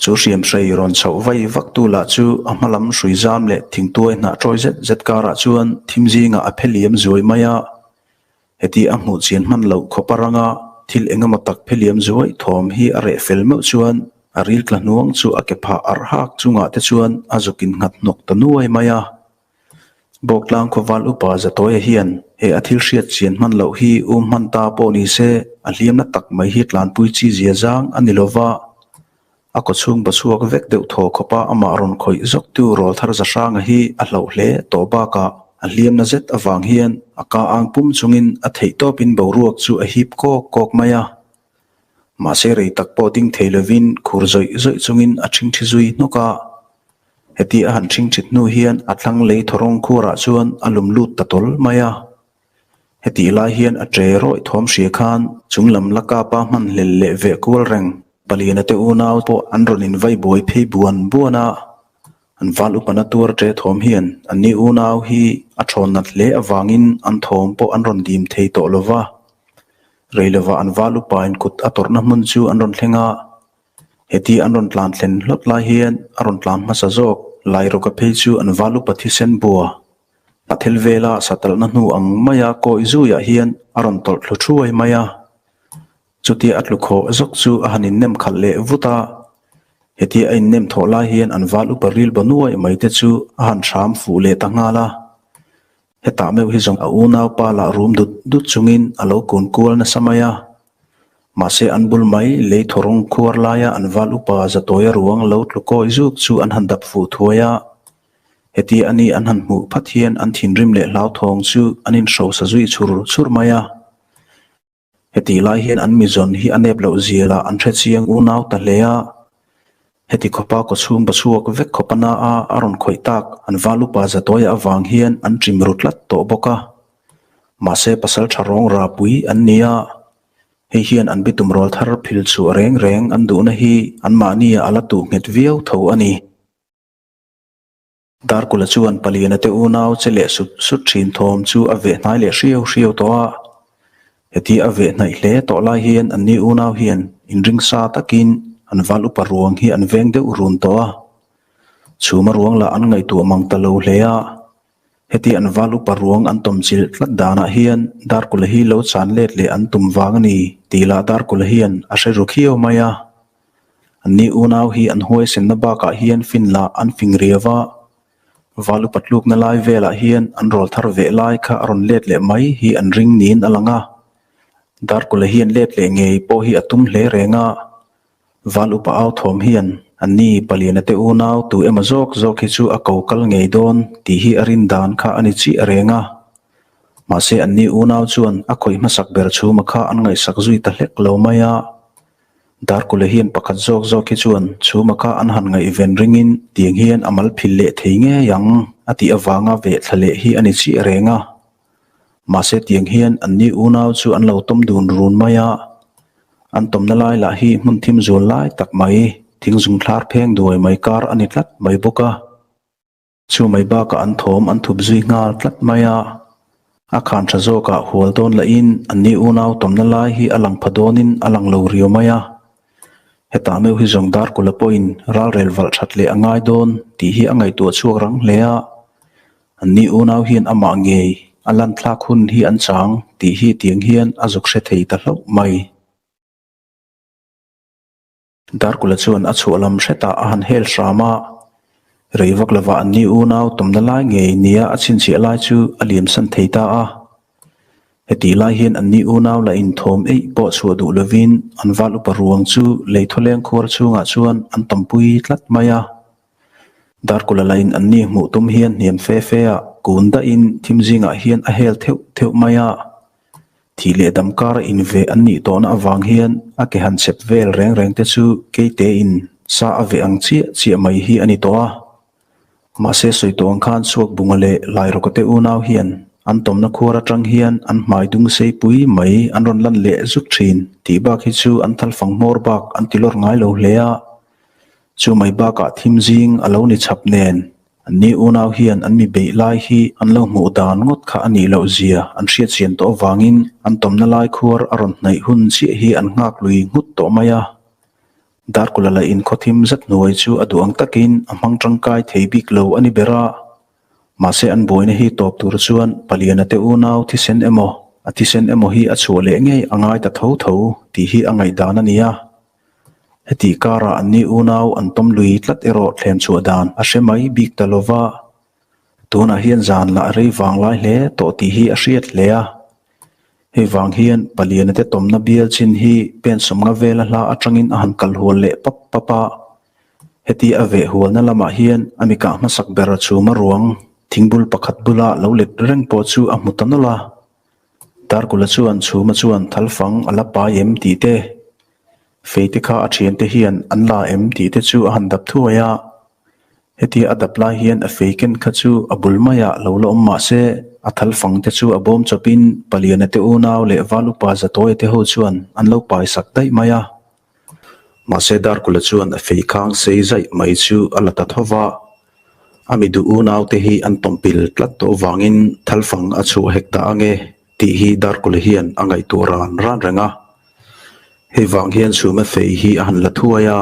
Chu hriamhrei rawn chhoh vai vak tu lah chu a hma lam hrui zam leh thingtuai hnah tawi zet zet karah chuan thim zingah a phe liam zuai mai a. Heti a hmuh chian hman loh khawp a ranga thil engemaw tak phe liam zuai thawm hi a reh fel meuh chuan a ril tla hnuang chu a ke phah arh hak chungah te chuan a zuk in nghat hnawk ta nuai mai a. Bawktlang khawval upa Zatawia hian he a thil hriat chian hman loh hi um hman ta pawh ni se a hliamna tak mai hi tlanpui chi zia zang a ni lova, a kawchhung bachhuak vek deuh thaw khawpa amah rawn khawih zawktu Rawlthar Zahranga hi a hlauh hle tawh bakah a hliamna zet avang hian a ka ang pum chungin a theih tawpin boruak chu a hip kawk kawk mai a. Mahse rei tak pawh ding thei lovin khur zawih zawih chungin a ṭhingṭhi zui hnawk a. Heti a han ṭhingṭhit hnu hian a thlang lei thawrawng khuarah chuan a lum lut ta tawl mai a. Hetih lai hian a ṭe rawih thawm hria khan chung lam la kapa hman hlel leh veh kual reng paliana te unau pawh an rawn invai buai phei buan buan a. An val upana tuar ṭe thawm hian anni unau hi a ṭhawn nat hle avangin an thawm pawh an rawn dim thei tawh lo va. Rei lova an val upain kut a tawrhna hmun chu an rawn thleng a. Heti an rawn tlan thlen hlawt lai hian a rawn tlan hmasa zawk Lairawka phei chu an val upa thisen bua a thil vela satalhna hnu ang maia kawi zuiah hian a rawn tawlh thlu thuai mai a. Chutia a tlu khawh zawk chu a han innem khalh leh vut a. Hetia a innem thawh lai hian an val upa ril ba nuai mai te chu a han hram fuh leh ta nghal a. Hetah meuh hi zawng a unaupa lah rum dut dut chungin a lo kun kual nasa mai a. Mahse an bul mai lei thawrawng khuar laia an val upa Zatawia ruang lo tlu kawi zuk chu an han dap fuh thuai a. Heti a ni an han hmuh phat hian an thinrim leh hlauthawng chu an inhrosa zui chur chur mai a. Heti lai hian an mizawn hi a nep loh zia lah an hre chiang unau ta hle a. Heti khawpa kawchhung bachhuak vek khawpa na a a rawn khawih tak an val upa Zatawia avang hian an ṭim ru tlat tawh bawk a. Mahse pasal ṭha rawng ra pui an ni a. Hei hian an bitum rawl thar phil chhuah reng reng an duhna hi anmahni ah a la tuh nghet viau tho a ni. Darkula chuan Paliana te unau che leh sut sut thin thawm chu a veh hnai leh hriau hriau tawh a. Heti a veh hnaih hle tawh lai hian anni unau hian inringsa takin an val upa ruang hi an veng deuh run tawh a. Chhuma ruang lah an ngaihtuah mang ta lo hle a. Heti an val upa ruang an tawm chilh tlat danah hian Darkula hi lo chan let leh an tum vang a ni tih lah Darkula hian a hre ru khiau mai a. Anni unau hi an huaisenna bakah hian fin lah an fing riau a, Valu patlukna lai velah hian an rawl thar veh lai kha a rawn let leh mai hi an ring niin a lang a. Darkula hian let leh ngei pawh hi a tum hle reng a, Val upa au thawm hian anni paliana te unau tu emaw zawk zawk hi chu a ko kal ngei dawn tih hi a rin dan kha a ni chiah reng a. Mahse anni unau chuan a khawih hmasak ber chhuma kha an ngaihsak zui ta hlek lo mai a. Darkula hian pakhat zawk zawk hi chuan chhuma kha an han ngaihven ringin tiang hian a mal phil leh thei ngei ang a tih avanga veh thla leh hi a ni chiah reng a. Mahse tiang hian anni unau chu an lo tawm dun run mai a. An tawmna lai lah hi hmun thim zual lai tak mai, thingzung thlar pheng duai mai kar a ni tlat mai bawk a. Chu mai bakah an thawm an thup zui nghal tlat mai a, a khan tha zawkah hual dawn lahin anni unau tawmna lai hi a lang pha dawnin a lang lo riau mai a. Hetah meuh hi zawng Darkula pawhin ralrel valh that leh a ngai dawn tih hi a ngaihtuah chhuak rang hle a, anni unau hian amah ngei a lan thlak hun hi an chang tih hi tiang hian a zuk hre thei ta hlauh mai. Darkula chuan a chhuah lam hretah a han hel hram a, rei vak lovah anni unau tawmna lai ngei nia a chhinchhiah lai chu a liamsan thei ta a. Hetih lai hian anni unau la inthawm eih pawh chhuah duh lovin an val upa ruang chu lei thawleng khuar chhungah chuan an tampui tlat mai a. Darkula lain anni hmuh tum hian hniam fe fe ah kun dahin thim zingah hian a hel theuh theuh mai a. Thih leh dam kar a inveh an nih tawhna avang hian a ke han chep vel reng reng te chu keitein sa a veh ang chiah chiah mai hi a ni tawh a. Mahse sawi tawh ang khan chhuak bunga leh Lairawka te unau hian an tawmna khuar atang hian an hmai dung sei pui mai an rawn lan leh zuk thin tih bak hi chu an thalfang hmawr bak an ti lawr ngai lo hle a. Chu mai bakah thim zing a lo ni chhap nen Anni unau hian an mi beih lai hi an lo hmuh dan ngawt kha a nih loh zia an hriatchian tawh avangin an tawmna lai khuar a rawn hnaih hun chiah hi an nghak lui nghut tawh mai a. Darkula lah in khawthim zet hnuai chu a duh ang takin a hmang tangkai thei bik lo a ni ber a. Mahse an buaina hi tawp tur chuan Paliana te unau thisen emaw a thisen emaw hi a chhuah leh ngei a ngai ta tho tho tih hi a ngaihdan a ni a. Heti karah anni unau an tawm lui tlat erawh thlem chhuah dan a hre mai bik ta lo va. Tunah hian zan lah rei vang lai hle tawh tih hi a hriat hle a. Hei vang hian Paliana te tawmna bial chin hi pen sawmnga vela hla atangin a han kal hual leh pap pap a. Heti a veh hualna lamah hian a mi kah hmasak ber chhuma ruang thingbul pakhat bula lo let reng pawh chu a hmu ta nawlh a. Darkula chuan chhuma chuan thalfang a la pai em tih te, feite kha a thiante hian an la em tih te chu a han dap thuai a. Hetia a dap lai hian a fei ken kha chu a bul maiah lo la awm mah se, a thal fang te chu a bawm chawpin Paliana te unau leh Val upa Zatawia te ho chuan an lo pai sak daih mai a. Mahse Darkula chuan a fei khang sei zaih mai chu a la ta tho va, a mi duh unau te hi an tawmpil tlat tawh vangin thal fang a chhuah hek dah ange tih hi Darkula hian a ngaihtuah ran ran reng a. Hei vang hian chhuma fei hi a han la thuai a.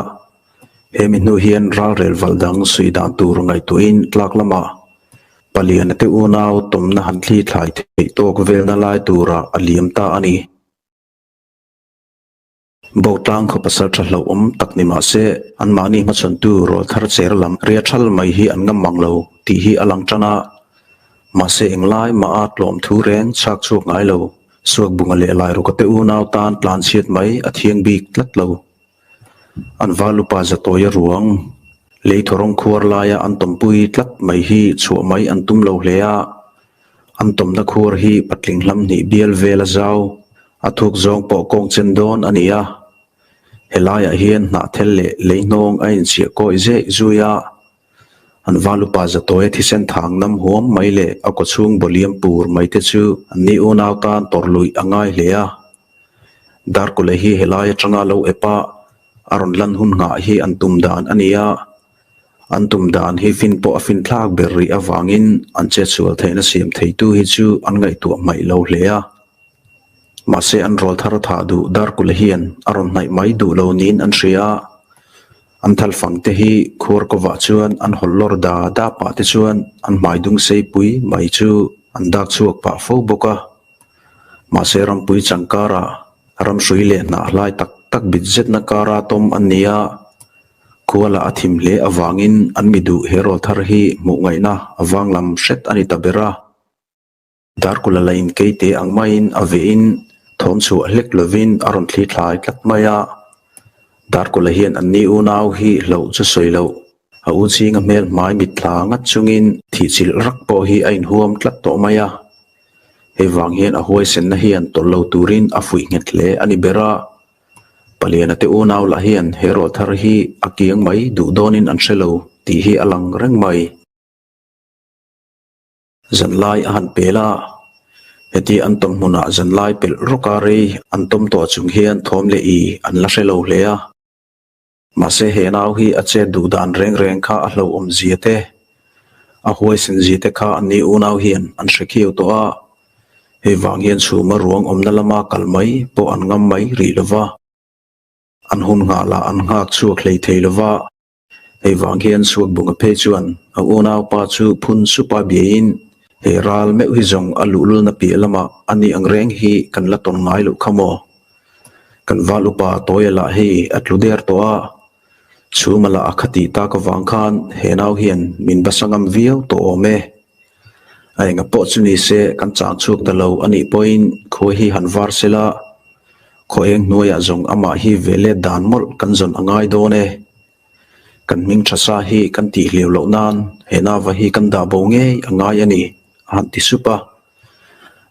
He mi hnu hian ralrel valh dang suih dan tur ngaihtuahin tlak lamah Paliana te unau tawmna han thli thlai theih tawk velna lai turah a liam ta a ni. Botlang khaw pasal tha hlauhawm tak ni mah se anmahni hmachhawntu rawl thar cher lam ria thal mai hi an ngam mang lo tih hi a lang tan a. Mahse englai mah a tlawm thu reng chhak chhuak ngai lo. Suakbunga leh Lairuka te unau tan tlanchhiat mai a thiang bik tlat lo. An val upa Zatawia ruang lei thawrawng khuar laia an tawmpui tlat mai hi chhuah mai an tum lo hle a. An tawmna khuar hi patling hlam hnih bial vel a zau, a thuk zawng pawh kawng chen dawn a ni a. Helaiah hian hnahthel leh lei hnawng a inchhiah kawi zeh zui a. An val upa Zatawia thisen thang nam huam mai leh a kawchhung bawliam pur mai te chu an ni unau tan tawrh luih a ngai hle a. Darkule hi helai atanga lo ep a, a rawn lan hun nghah hi an tum dan a ni a. An tum dan hi fin pawh a fin thlak ber rih avangin an chetsual theihna siam theitu hi chu an ngaihtuah hmaih lo hle a. Mahse an rawl thar thah duh Darkule hian a rawn hnaih mai duh lo niin an hria a. An thalfang te hi khuar kovah chuan an hawlh lawr da da pah te chuan an hmai dung seipui mai chu an dak chhuak pah fo bawk a. Mahse rampui changkara ramhrui leh hnah hlai tak tak bit zetna kara tawm an ni a, khuala a thim hle avangin an mi duh he rawl thar hi hmuh ngaihna a vang lam hret a ni ta ber a. Darkula la inkeite ang maiin a vehin thawm chhuah hlek lovin a rawn thli thlai tlat mai a. Darkula hian anni unau hi hlauh chu sawi loh. A u chhinga hmel hmai mitthla ngat chungin thihchilh rak pawh hi a inhuam tlat tawh mai a. Hei vang hian a huaisenna hian tawlh lo turin a fuih nghet hle a ni ber a. Paliana te unau lah hian he rawl thar hi a kiang mai duh dawnin an hre lo tih hi a lang reng mai. Zanlai a han pel a, heti an tawm hmunah zanlai pelh rawka rei an tawm tawh chung hian thawm leh i an la hre lo hle a. Mahse he nau hi a chet duh dan reng reng kha a hlauhawm zia te, a huaisen zia te kha anni unau hian an hre khiau tawh a, hei vang hian chhuma ruang awmna lama kal mai pawh an ngam mai rih lo va, an hun nghah lah an nghak chhuak hlei thei lo va, hei vang hian Suakbunga phei chuan a unaupa chu phun supa biain he ral meuh hi zawng a luhlulna piah lamah a ni ang reng hi kan la tawn ngai loh kha maw? Kan val upa Tawia lah hei a tlu der tawh a, chhuma lah a khatih tak avang khan he nau hian min basa ngam viau tawh awm e. A enga pawh chu ni se kan chang chhuak ta lo a nih pawhin khawi hi han var sela, khaw eng hnuaiah zawng amah hi ve let dan mawlh kan zawn a ngai dawn e. Kan hming tha sa hi kan tih hliau loh nan he nava hi kan dah bo ngei a ngai a ni, a han ti sup a.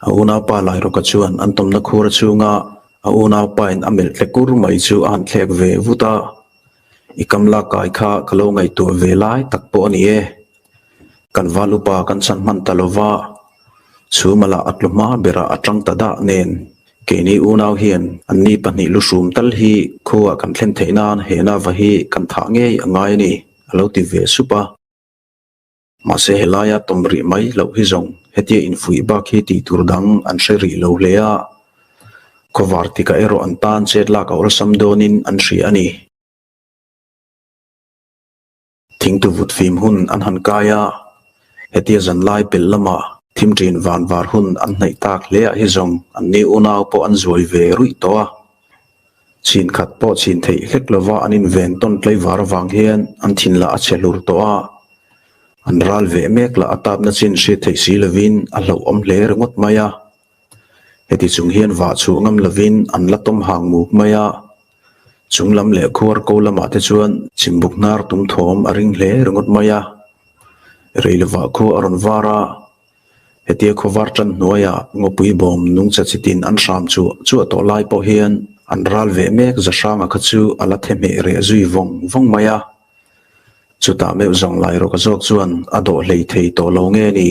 A unaupa Lairawka chuan an tawmna khur chhunga a unaupain a melh tle kur mai chu a han thlek ve vut a, I kam lak kai kha ka lo ngaihtuah ve lai tak pawh a ni e. Kan val upa kan chhan hman ta lova, chhuma lah a tlu hma berah a tang ta dah nen keini unau hian anni pahnih luhrum tal hi khuaah kan thlen theih nan he nava hi kan thah ngei a ngai a ni, a lo ti ve sup a. Mahse helaia tawm rih mai loh hi zawng hetia infuih bak hi tih tur dang an hre rih lo hle a, khawvar tikah erawh an tan chet lak a awlsam dawnin an hria a ni. Thingtuvut fim hun an han kai a, hetia zanlai pelh lama thim ṭin van var hun an hnaih tak hle ah hi zawng an ni unau pawh an zuai ve ruih tawh a. Chhin khat pawh chhin theih hlek lova an inven tawn tlaivar avang hian an thin lah a chhe hlur tawh a, an ral veh mek lah a tapna chin hriat theih si lovin a hlauhawm hle ringawt mai a. Heti chung hian vah chhuah ngam lovin an la tawm hang muk mai a, chung lam leh khuar ko lamah te chuan chhimbuk hnar tum thawm a ring hle ringawt mai a. Rei lovah khua a rawn var a, hetia khaw var tan hnuaiah ngawpui bawm nungcha chitin an hram chuah chuah tawh lai pawh hian an ral veh mek za hranga kha chu a la the hmeh reh zui vawng vawng mai a. Chutah meuh zawng lai rawk zawk chuan a dawh hlei thei tawh lo nge ni?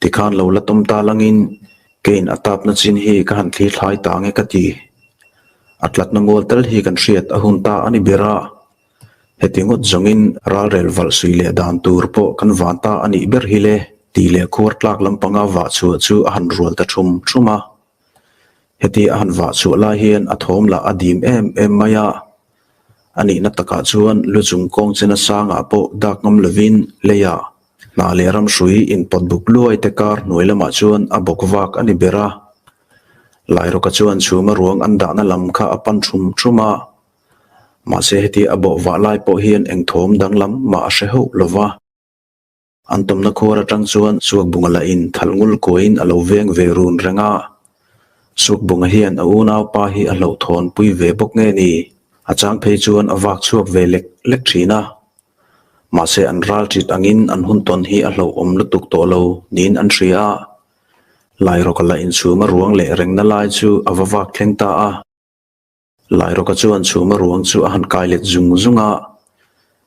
Tikhan lo la tawm ta langin keiin a tapna chin hi ka han thli thlai ta nge ka ti. A tlatna mual tal hi kan hriat a hun ta a ni ber a. Heti ngawt zawngin ralrel valh sui leh dan tur pawh kan van ta a nih ber hi le tih leh khuar tlak lampanga vah chhuah chu a han rual ta thum thum a. Heti a han vah chhuah lai hian a thawm lah a dim em em mai a. A nihna takah chuan lu chung kawng chena sangah pawh dak ngam lovin leiah hna leh ram hrui inpawt buk luai te kar hnuai lamah chuan a bawk vak a ni ber a. Lairawka chuan chhuma ruang an dahna lam kha a pan thum thum a. Mahse heti a bawh vah lai pawh hian eng thawm danglam mah a hre hauh lova. An tawmna khuar atang chuan Suakbunga lahin thal ngul kuain a lo veng ve run reng a. Suakbunga hian a unaupa hi a hlauhthawn pui ve bawk nge ni? A chang phei chuan a vak chhuak ve lek lek thin a. Mahse an ral ṭit angin an hun tawn hi a hlauhawm lutuk tawh lo niin an hria a. Lairawka la inchhuma ruang leh rengna lai chu a va vak thleng ta a. Lairawka chuan chhuma ruang chu a han kai let zung zung a,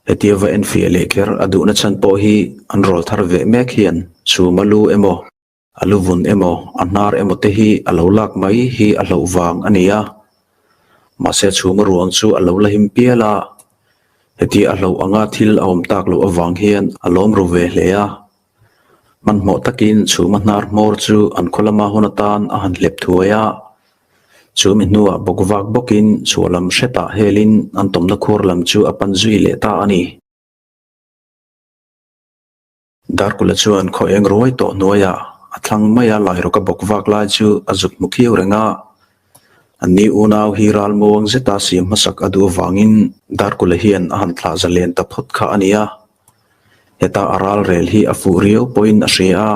hetia va enfiah leh kher a duhna chhan pawh hi an rawl thar veh mek hian chhuma lu emaw, a lu vun emaw, a hnar emaw te hi a lo lak mai hi a hlauh vang a ni a. Mahse chhuma ruang chu a lo la him pial a, hetia a hlauh anga thil a awm tak loh avang hian a lawm ru ve hle a. Hmanhmawh takin chhuma hnar hmawr chu an khaw lama hun atan a han hlep thuai a. Chu mi hnuah bawk vak bawkin chhuah lam hretah helin an tawmna khur lam chu a pan zui leh ta a ni. Darkula chuan khaw eng ruai tawh hnuaiah a thlang maia Lairawka bawk vak lai chu a zuk hmu khiau reng a. Anni unau hi ral muang zeta siam hmasak a duh avangin Darkula hian a han thlah zalen ta phawt kha a ni a. Heta a ral rel hi a fuh riau pawhin a hria a,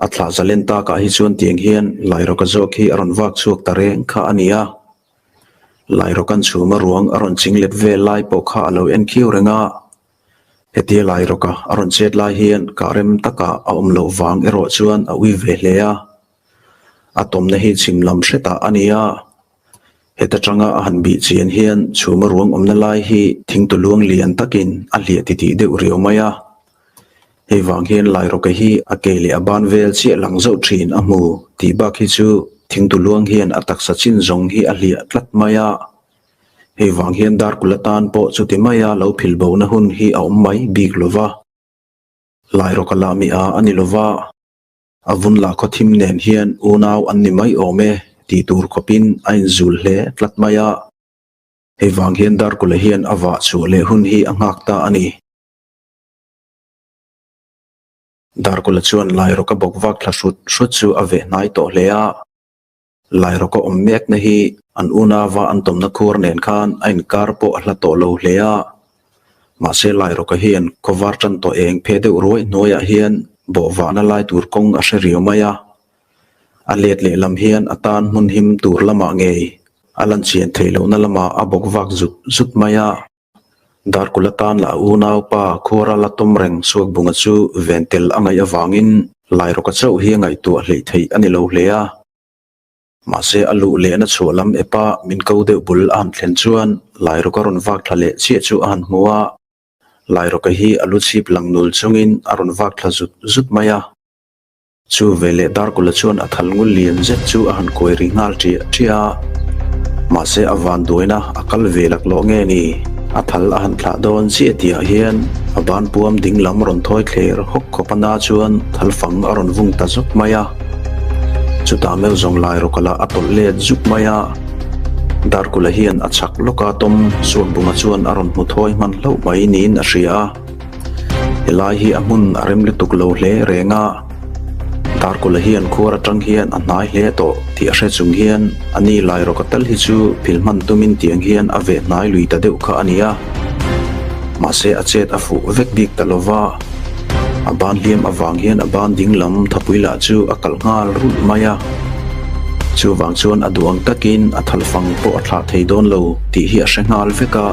a thlah zalen takah hi chuan tiang hian Lairawka zawk hi a rawn vak chhuak ta reng kha a ni a. Lairawka'n chhuma ruang a rawn ching let vel lai pawh kha a lo en khiau reng a. Hetia Lairawka a rawn chet lai hian kah rem takah a awm loh vang erawh chuan a ui ve hle a. A tawmna hi chhim lam hretah a ni a. Heta tanga a han bih chian hian chhuma ruang awmna lai hi thingtu luang lian takin a hliah titih deuh riau mai a. Hei vang hian Lairawke hi a ke leh a ban vel chiah lang zauh thin a hmu tih bak hi chu thingtu luang hian a taksa chin zawng hi a hliah tlat mai a. Hei vang hian Darkula tan pawh chuti maia lo phil bona hun hi a awm mai bik lova. Lairawka lah mi a a ni lova. A vun lah khaw thim nen hian unau an ni mai awm e tih tur khawpin a inzul hle tlat mai a. Hei vang hian Darkula hian a vah chhuah leh hun hi a nghak ta a ni. Darkula chuan Lairawka bawk vak thla hrut hrut chu a veh hnai tawh hle a. Lairawka awm mekna hi an unauva an tawmna khuar nen khan a inkar pawh a hla tawh lo hle a. Mahse Lairawka hian khawvar tan tawh eng phe deuh ruai hnuaiah hian bawhvahna lai tur kawng a hre riau mai a. A let lehlam hian a tan hmun him tur lamah ngei a lanchian theih lohna lamah a bawk vak zut zut mai a. Darkula tan lah a unaupa khuara la tawm reng Suakbunga chu ven tel a ngaih avangin Lairawka chauh hi a ngaihtuah hleih theih a ni lo hle a. Mahse a luh lehna chhuah lam epa min ko deuh bul a han thlen chuan Lairawka rawn vak thla leh chiah chu a han hmu a. Lairawka hi a lu chhip lang nul chungin a rawn vak thla zut zut mai a. Chu veleh Darkula chuan a thal ngul lian zet chu a han kuai ri nghal ṭiah ṭiah a. Mahse a van duaina a kal ve laklawh nge ni? A thal a han thlah dawn chiah tihah hian a ban puam ding lam rawn thawi thler hawk khawp a na chuan thal fang a rawn vung ta zuk mai a. Chutah meuh zawng Lairawka lah a tawlh let zuk mai a. Darkula hian a chhak lawka tawm Suakbunga chuan a rawn hmu thawi hman hlauh mai niin a hria a. Helai hi a hmun a rem lutuk lo hle reng a, Darkawla hian khuar atang hian a hnai hle tawh tih a hre chung hian a ni Lairawka tal hi chu phil hman tumin tiang hian a veh hnai lui ta deuh kha a ni a. Mahse a chet a fuh vek bik ta lo va, a ban hliam avang hian a ban ding lam thapui lah chu a kalh nghal rulh mai a. Chuvang chuan a duh ang takin a thalfang pawh a thlah thei dawn lo tih hi a hre nghal vek a.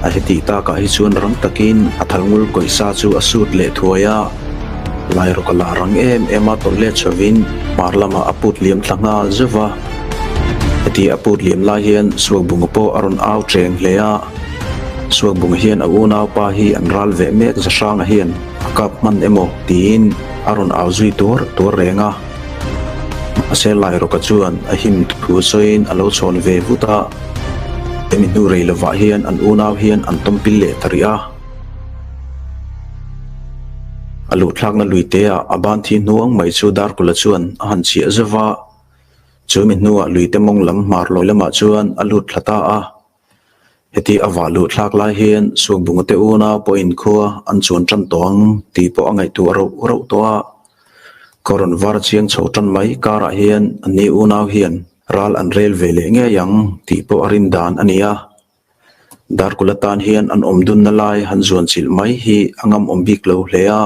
A hetih takah hi chuan rang takin a thal ngul kawih sa chu a sut leh thuai a, Lairawk a lah rang em em a tawlh let chhovin hmar lamah a put liam thla nghal zeuh va. Heti a put liam lai hian Suakbunga pawh a rawn au cheng hle a, Suakbunga hian a unaupa hi an ral veh mek Zahranga hian a kap hman emaw tiin a rawn au zui tuar tuar reng a. Mahse Lairawka chuan a him thu sawiin a lo chhawn ve vut a. Hemi hnu rei lovah hian an unau hian an tawm pil leh ta rih a. A luhthlakna luiteah a ban thi hnuang mai chu Darkula chuan a han chhiah zeuh va. Chu mi hnuah luite mawng lam hmar lawi lamah chuan a lut thla ta a. Heti a vah luh thlak lai hian Suakbunga te unau pawhin khua an chuan tan tawh ang tih pawh a ngaihtuah rauh rauh tawh a. Khaw rawn var chiang chho tan mai karah hian anni unau hian ral an rel ve leh ngei ang tih pawh a rin dan a ni a. Darkula tan hian an awm dunna lai han zuan chilh mai hi a ngam awm bik lo hle a.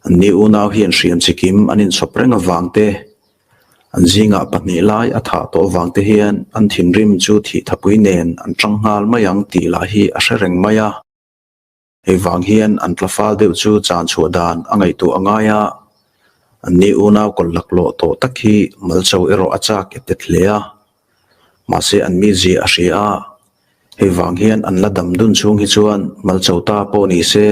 Anni unau hian hriam chikim an inchhawp reng avang te, An zingah pahnih lai a thah tawh vang te hian an thinrim chu thih thapui nen an tang nghal mai ang tih lah hi a hre reng mai a. Hei vang hian an tla fal deuh chu chan chhuah dan a ngaihtuah a ngai a, an ni unau kawlh laklawh tawh tak hi malcho erawh a chak e tet hle a. Mahse an mizia a hria a, hei vang hian an la dam dun chhung hi chuan malcho ta pawh ni se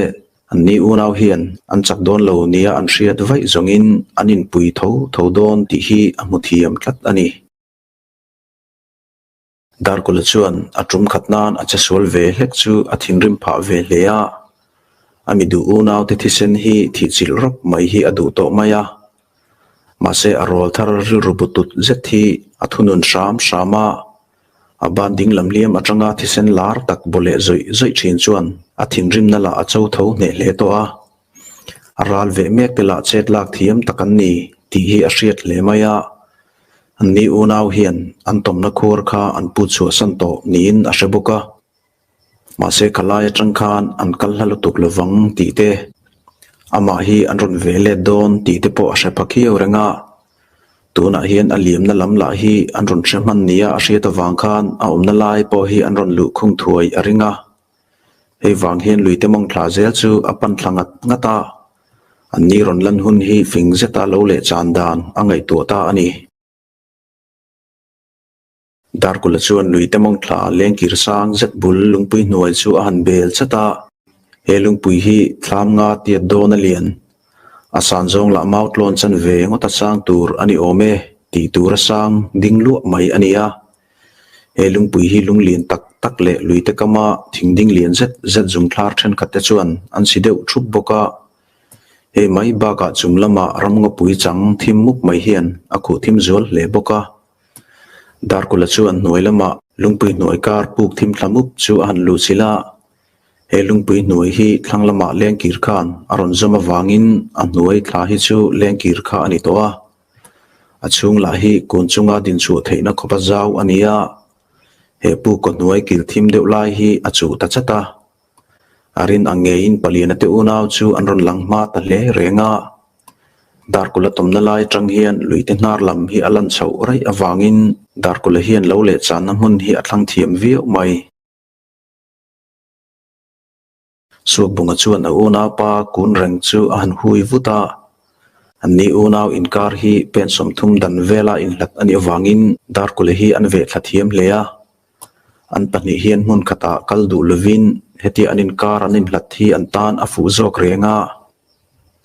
An ni unau hian an chak dawn lo nia an hriat vaih zawngin an inpui tho tho dawn tih hi a hmu thiam tlat a ni. Darkula chuan a tum khat nan a chesual ve hlek chu a thinrim phah ve hle a, a mi duh unaute thisen hi thihchilh rawp mai hi a duh tawh mai a. Mahse a rawl thar rilru bu tut zet hi a thunun hram hram a, A ban ding lam hliam atanga thisen lar tak baw leh zawih zawih thin chuan a thinrimna lah a cho tho hneh hle tawh a. A ral veh mek te lah chet lak thiam tak an ni tih hi a hriat hle mai a. An ni unau hian an tawmna khuar kha an put chhuahsan tawh niin a hre bawk a. Mahse khalai atang khan an kal hla lutuk lovang tih te, amah hi an rawn ve let dawn tih te pawh a hre pha khiau reng a. Tunah hian a liamna lam lah hi an rawn hre hman nia a hriat avang khan a awmna lai pawh hi an rawn luh khung thuai a ring a. Hei vang hian luite mawng thla zel chu a pan thla ngat ngat a, an ni rawn lan hun hi fing zeta lo leh chan dan a ngaihtuah ta a ni. Darkula chuan luite mawng thla lengkir sang zet bul lungpui hnuai chu a han bel chat a, he lungpui hi thlam nga tiat dawn a lian. A san zawng lah mau tlawn chan ve ngawt a sang tur a ni awm e tih tur a sang ding luah mai a ni a. He lungpui hi lung lian tak tak leh luite kama thing ding lian zet zet zung thlar thenkhat te chuan an si deuh thup bawk a. Hei mai bakah chung lamah ramngawpui chang thim mup mai hian a khuh thim zual hle bawk a. Darkula chuan hnuai lamah lungpui hnuai kar puk thim thla mup chu a han luh chilh a, he lungpui hnuai hi thlang lamah lengkir khan a rawn zawm avangin a hnuai thla hi chu lengkir kha a ni tawh a, a chhung lah hi kun chunga dinchhuah theihna khawpa zau a ni a, he puk kaw hnuai kil thim deuh lai hi a chuh ta chat a, a rin ang ngeiin paliana te unau chu an rawn lang hma ta hle reng a. Darkula tawmna lai atang hian luite hnar lam hi a lan chhoh raih avangin Darkula hian lo leh channa hmun hi a thlang thiam viau mai. Suakbunga chuan a unaupa kun reng chu a han hui vut a, anni unau inkar hi pen 30 dan vela inhlat a nih avangin Darkula hi an veh thla thiam hle a. An pahnih hian hmun khatah kal duh lovin hetia an inkar an inhlat hi an tan a fuh zawk reng a.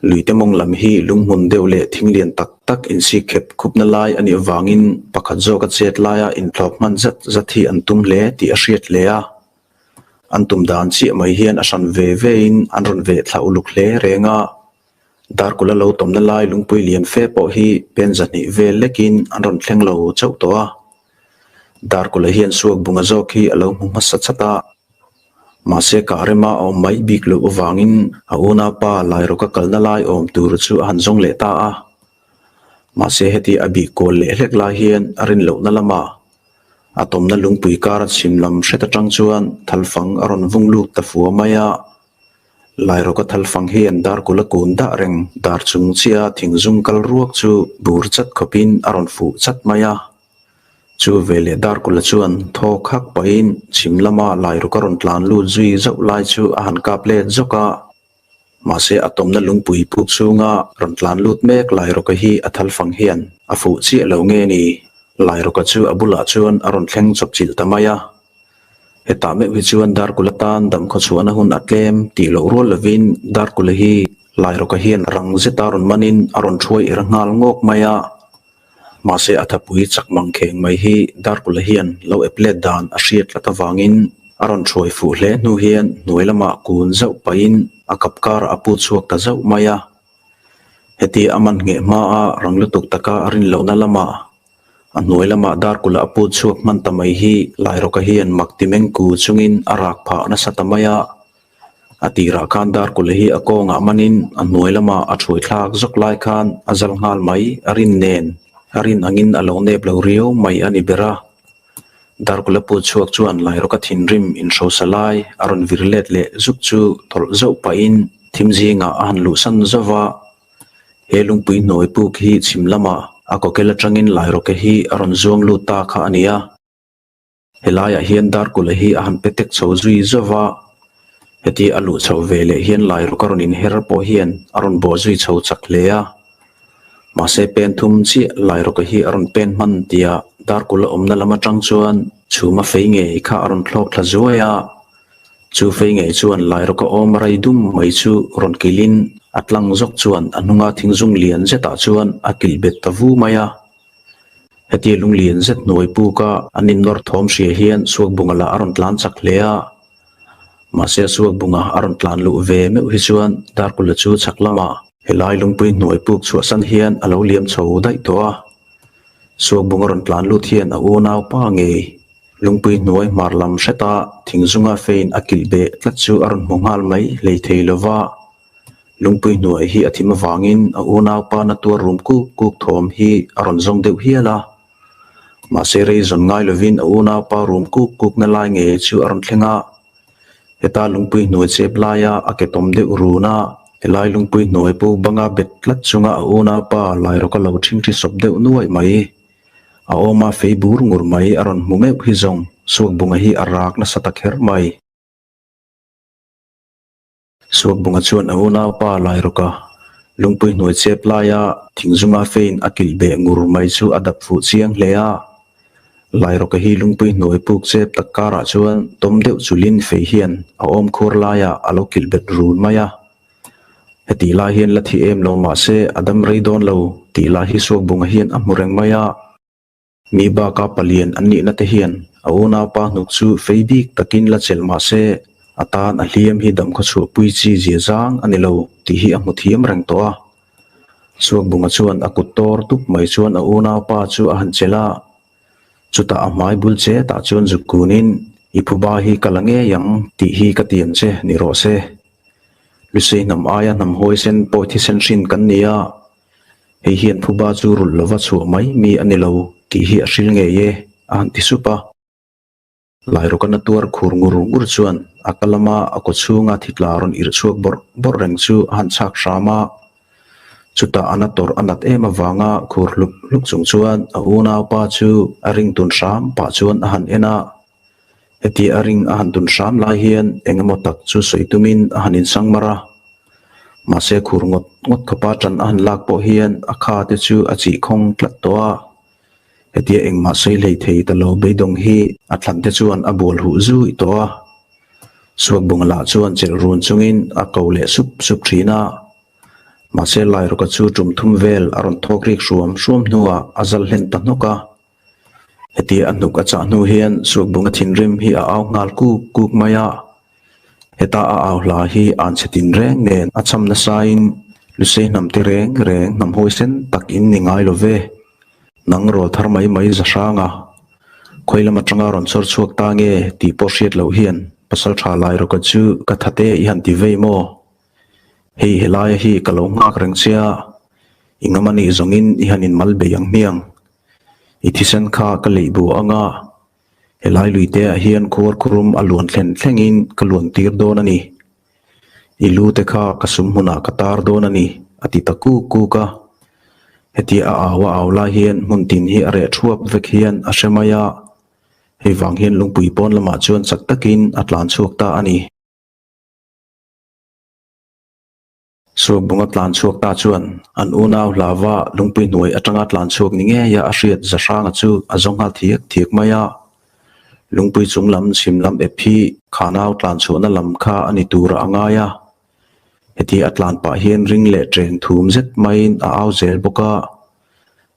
Luite mawng lam hi lunghmun deuh leh thing lian tak tak insik khep khupna lai a nih avangin pakhat zawka chet laia inthlawp hman zat zat hi an tum hle tih a hriat hle a. An tum dan chiah mai hian a hran ve vein an rawn veh thla uluk hle reng a. Darkula lo tawmna lai lungpui lian fe pawh hi pen 200 vel lekin an rawn thleng lo chauh tawh a. Darkula hian suak bunga zawk hi a lo hmu hmasa chat a. Mahse kah rema a awm mai bik loh avangin a unaupa Lairawka kalna lai awm tur chu a han zawng leh ta a. Mahse heti a bih kual leh hlek lai hian a rin lohna lamah a tawmna lungpui kara chhim lam hret atang chuan thalfang a rawn vung lut ta fua mai a. Lairawka thalfang hian darkula kun dah reng dar chung chiah thingzung kal ruak chu bur chat khawpin a rawn fuh chat mai a. Chu veleh Darkula chuan thaw khak pahin chhim lama Lairuka rawn tlan lut zui zauh lai chu a han kap let zawk a. Mahse a tawmna lungpui puk chhunga rawn tlan lut mek Lairuka hi a thalfang hian a fuh chiah lo nge ni? Lairuka chu a bulah chuan a rawn thleng chawp chilh ta mai a. Hetah meuh hi chuan Darkula tan damkhaw chhuahna hun a tlem tih loh rual lovin Darkula hi Lairuka hian rang zeta rawn manin a rawn thuai er nghal ngawk mai a. Mahse a thapui chak mang kheng mai hi Darkula hian lo ep let dan a hriat tlat avangin a rawn thuai fuh hle hnu hian hnuai lamah kun zauh pahin a kap karah a put chhuak ta zauh mai a. Heti a man ngheh hmaa rang lutuk taka a rin lohna lamah a hnuai lamah Darkula a put chhuak hman ta mai hi Lairawka hian mak ti meng ku chungin a rak phah nasa ta mai a. A tirah khan Darkula hi a kawngah manin a hnuai lamah a thuai thlak zawk lai khan a zal nghal mai a rin nen a rin angin a lo nep lo riau mai a ni ber a. Darkula put chhuak chuan Lairawka thinrim inhrosa lai a rawn vir let leh zuk chu tawlh zauh pahin thim zingah a han luhsan zauh va. He lungpui hnuai puk hi chhim lamah a kawkel atangin Lairawka hi a rawn zuang lut ta kha a ni a. Helaiah hian Darkula hi a han pe tek chho zui zauh va, heti a luh chhoh ve leh hian Lairawk a rawn inher pawh hian a rawn bawh zui chho chak hle a. Mahse pen thum chiah Lairawka hi a rawn pen hman tia Darkula awmna lam atang chuan chhuma fei ngei kha a rawn thlawk thla zuai a. Chu fei ngei chuan Lairawka awm rai dum mai chu rawn kilhin a tlang zawk chuan a hnunga thingzung lian zetah chuan a kilh bet ta vu mai a. Hetia lunglian zet hnuai puka an innawr thawm hria hian Suakbunga lah a rawn tlan chak hle a. Mahse Suakbunga a rawn tlan luh ve meuh hi chuan Darkula chu chhak lamah helai lungpui hnuai puk chhuahsan hian a lo liam chho daih tawh a. Suakbunga rawn tlan lut hian a unau pa ngei lungpui hnuai hmar lam hreta thingzunga fein a kilh beh tlat chu a rawn hmu nghal mai hlei thei lova. Lungpui hnuai hi a thim avangin a unaupa na tuar rum kuk kuk thawm hi a rawn zawng deuh hial a. Mahse rei zawn ngai lovin a unaupa rum kuk kuk na lai ngei chu a rawn thleng a. Heta lungpui hnuai chep laia a ke tawm deuh run a, helai lungpui hnuai pu banga bet tlat chunga a unaupa Lairawka lo ṭhingṭhi sawp deuh nuaih mai. A awma fei bur ngur mai a rawn hmu meuh hi zawng Suakbunga hi a rak nasa ta kher mai. Suakbunga chuan a unaupa Lairawka lungpui hnuai chep laia thingzunga fein a kilh beh ngur mai chu a dap fuh chiang hle a. Lairawka hi lungpui hnuai puk chep tak karah chuan tawm deuh chulin fei hian a awm khuar laiah a lo kilh bet run mai a. Hetih lai hian la thi em lo mahse a dam rei dawn lo tih lai hi Suakbunga hian a hmu reng mai a. Mi baka palian an nihna te hian a unaupa hnuk chu fei bik takin la chelh mah se, a tan a hliam hi damkhaw chhuahpui chi zia zang a ni lo tih hi a hmu thiam reng tawh a. Suakbunga chuan a kut tawr tup mai chuan a unaupa chu a han chelh a, chutah a hmai bul che tah chuan zuk kunin, I phuba hi ka la ngei ang tih hi ka tiam che ni rawh se. Lusei hnam aia hnam huaisen pawi thisen hrin kan ni a, Hei hian phuba chu rulh lova chhuah mai mi a ni lo tih hi a hril ngei e, a han ti sup a. Lairawkana tuar khur ngur ngur chuan a ka lama a kaw chhunga thitla rawn irh chhuak bawrh bawrh reng chu a han chhak hram a. Chutah a na tawrh a nat em avanga khur hlup hlup chung chuan a unaupa chu a ring tun hram pah chuan a han en a. Heti a ring a han tun hram lai hian eng emaw tak chu sawi tumin a han insang mar a. Mahse khur ngawt ngawt khawpa ṭan a han lak pawh hian a kha te chu a chih khawng tlat tawh a. Hetia engmah sawi hlei thei ta lo beidawng hi a thlan te chuan a bual huh zui tawh a. Suakbunga lah chuan chelh run chungin a ko leh sup sup ṭhin a. Mahse Lairawka chu ṭum thum vel a rawn thawk rik hruam hruam hnuah a zal hlen ta hnawk a. Hetia a hnuk a chah hnu hian Suakbunga thinrim hi a au nghal kuk kuk mai a. Heta a au hla hi an chhe tin reng nen a cham nasain Lusei hnam te reng reng hnam hawi sen tak in ni ngai lo ve. Nang rawl thar mai mai za hrang a, khawi lam atanga rawn chawr chhuak ta nge tih pawh hriat loh hian. Pasalṭha Lairawka chu ka thate i han ti vei maw? Hei helaia hi ka lo nghak reng che a, i ngam anih zawngin i han inmal bei ang hmiang. I thisen kha ka leih bu ang a, helai luiteah hian khuar khurum a luan thlen thlengin ka luan tir dawn a ni. I lu te kha ka sum hmunah ka tar dawn a ni, a ti ta kuk kuk a. Hetia a au a au lai hian hmun tin hi a reh thuap vek hian a hre mai a, hei vang hian lungpui pawn lamah chuan chak takin a tlan chhuak ta a ni. Suakbunga tlan chhuak ta chuan an unau hlava lungpui hnuai atanga tlan chhuak ni ngeia a hriat Zahranga chu a zawng nghal thiak thiak mai a. Lungpui chung lam chhim lam ep hi khanau tlan chhuahna lam kha a ni tura a ngai a. Heti a tlan pah hian ring leh ṭeng thum zet maiin a au zel bawk a.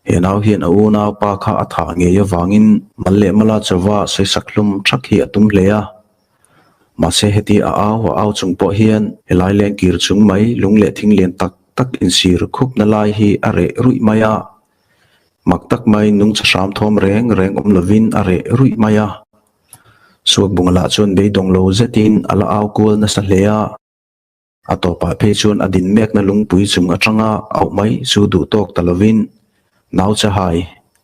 He nau hian a unau pa kha a thah ngei avangin mal leh mala chauva sawisak hlum ṭhak hi a tum hle a. Mahse heti a au a au chung pawh hian helai leng kir chung mai lung leh thing lian tak tak insir khupna lai hi a reh ruih mai a. Mak tak mai nungcha hram thawm reng reng awm lovin a reh ruih mai a. Suakbunga lah chuan beidawng lo zetin a la au kual nasa hle a. A tawpah phei chuan a din mekna lungpui chung atanga auh mai chu duh tawk ta lovin, Nau Chahai,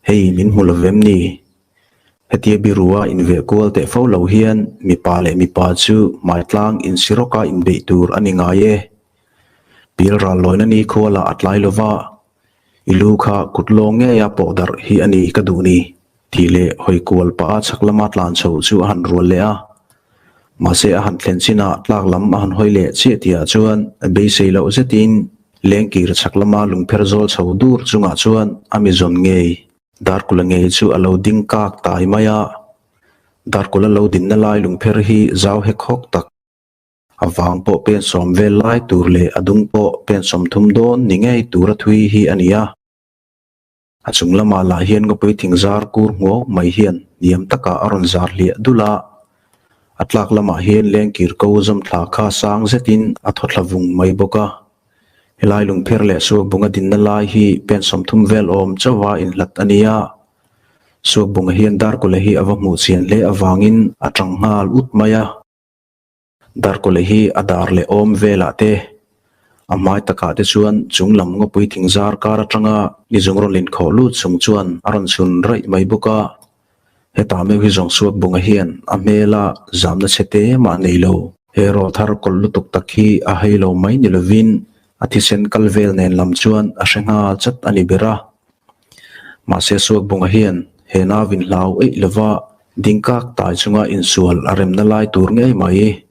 hei min hmu lo vem ni? Hetia birua inveh kual teh fo lo hian mipa leh mipa chu hmaitlang insirawka inbeih tur a ni ngai e. Pil ral lawina ni khualah a tlai lova, I lu kha kut lawng ngeia pawh darh hi a ni ka duh ni, tih leh hawi kual pah a chhak lama tlan chho chu a han rual leh a. Mahse a han thlen chinah tlak lam a han hawi leh chiah tihah chuan beisei loh zetin lengkir chhak lama lungpher zawl chho dur chungah chuan a mi zawn ngei Darkula ngei chu a lo ding kak tai mai a. Darkula lo dinna lai lungpher hi zau hek hawk tak. A vang pawh pen sawm vel lai tur leh a dung pawh pen 30 dawn ni ngei tura thui hi a ni a. A chung lamah lah hian ngawpui thing zar kur hmuau mai hian hniam takah a rawn zar hliah dul a. A tlak lamah hian lengkir ko zawm thla kha sang zetin a thaw thla vung mai bawk a. Helai lungpher leh suakbunga dinna lai hi pen 30 vel awm chauha inhlat a ni a. Suakbunga hian Darkawla hi a va hmuh chian hle avangin a tang nghal ut mai a. Darkawlh hi a dar leh awm velah te, a hmai takah te chuan chung lam ngawpui thing zar kar atanga ni zung rawn inkhawh lut chung chuan a rawn chhun raih mai bawk a. Hetah meuh hi zawng suak bunga hian a hmela zamna chhe te mah nei lo. He rawlthar kawlh lutuk tak hi a hei lo mai ni lovin a thisen kal vel nen lam chuan a hre nghal chat a ni ber a. Mahse suak bunga hian he nau in hlau eih lova Dingkak tai chunga insual a remna lai tur ngei mai.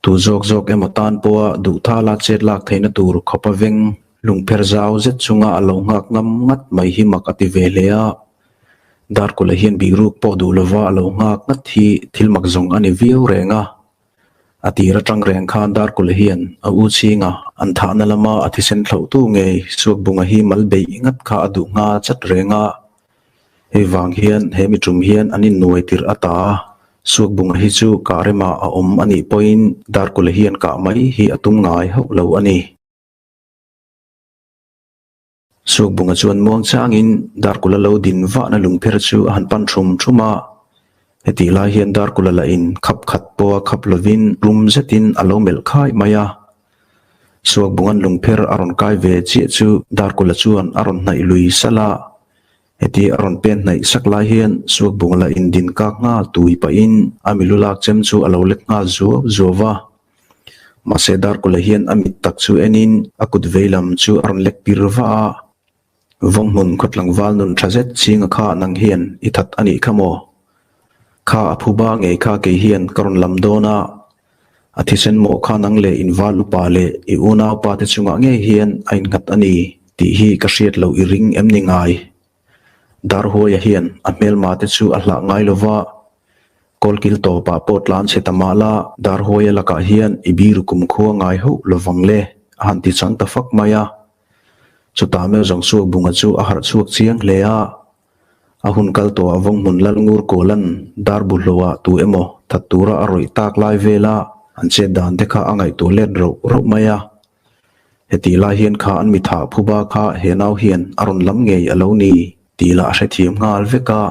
Tu zawk zawk emaw tan pawha duhthala chet lak theihna tur khawpa veng lungpher zau zet chunga a lo nghak ngam ngat mai hi mak a ti ve hle a. Darkula hian bihruk pawh duh lova a lo nghak ngat hi thil mak zawng a ni viau reng a. A tir atang reng khan Darkula hian a u chhinga an thahna lama a thisen thlauhtu ngei Suakbunga hi mal beih ngat kha a duh ngha chat reng a. Hei vang hian he mi tum hian an innuai tirh a ta a, Suakbunga hi chu kah remah a awm a nih pawhin Darkula hian kah mai hi a tum ngai hauh lo a ni. Suakbunga chuan muang changin Darkula lo din vahna lungpher chu a han pan thum thum a, hetih lai hian Darkula lahin khap khat pawha khap lovin rum zetin a lo melh khai mai a. Suakbunga'n lungpher a rawn kai ve chiah chu Darkula chuan a rawn hnaih lui salh a. Heti a rawn pen hnaih sak lai hian Suakbunga la indin kak nghal tui pahin a milu lak chem chu a lo lek nghal zuau zuau va. Mahse Darkula hian a mit tak chu enin a kut veilam chu a rawn lek pir va a. Vawnghmun khawtlangval nun tha zet chinga kha nang hian i that a nih kha maw? Kha a phuba ngei kha kei hian ka rawn lam dawn a. A thisen mawh kha nang leh inval upa leh i unaupa te chungah ngei hian a innghat a ni tih hi ka hriat loh i ring em ni ngai? Darhuaia hian a hmelma te chu a hlah ngai lo va, kawlkil tawpah pawh tlan chhe ta mah la Darhuaia lakah hian i biru kumkhua ngai hauh lovang le a han ti chang ta fak mai a. Chutah meuh zawng suak bunga chu a harh chhuak chiang hle a. A hun kal tawhah Vawnghmun Lalngur Kawlan dar bu hlawhah tu emaw that tura a rawih tak lai vela an chet dan te kha a ngaihtuah let rauh rauh mai a. Hetih lai hian kha an mi thah phuba kha he nau hian a rawn lam ngei a lo ni tih lah a hrethiam nghal vek a.